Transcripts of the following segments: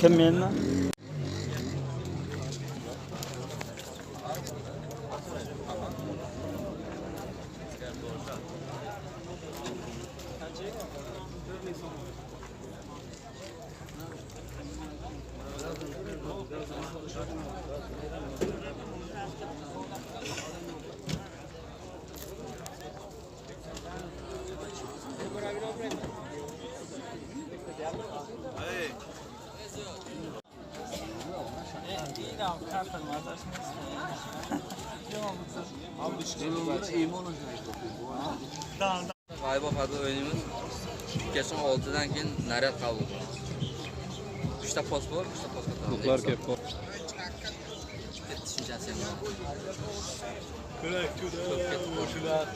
Kim menmi? G'ayibov hadi o'ynaymiz. Kechqurun 6dan keyin naryad qabul qilamiz. 3 ta post bor, 3 ta postga To'plar kelib qoldi. Tushunchasi ham bor. Ko'p ketdi qo'shilar.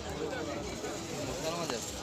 Nima deyapsiz?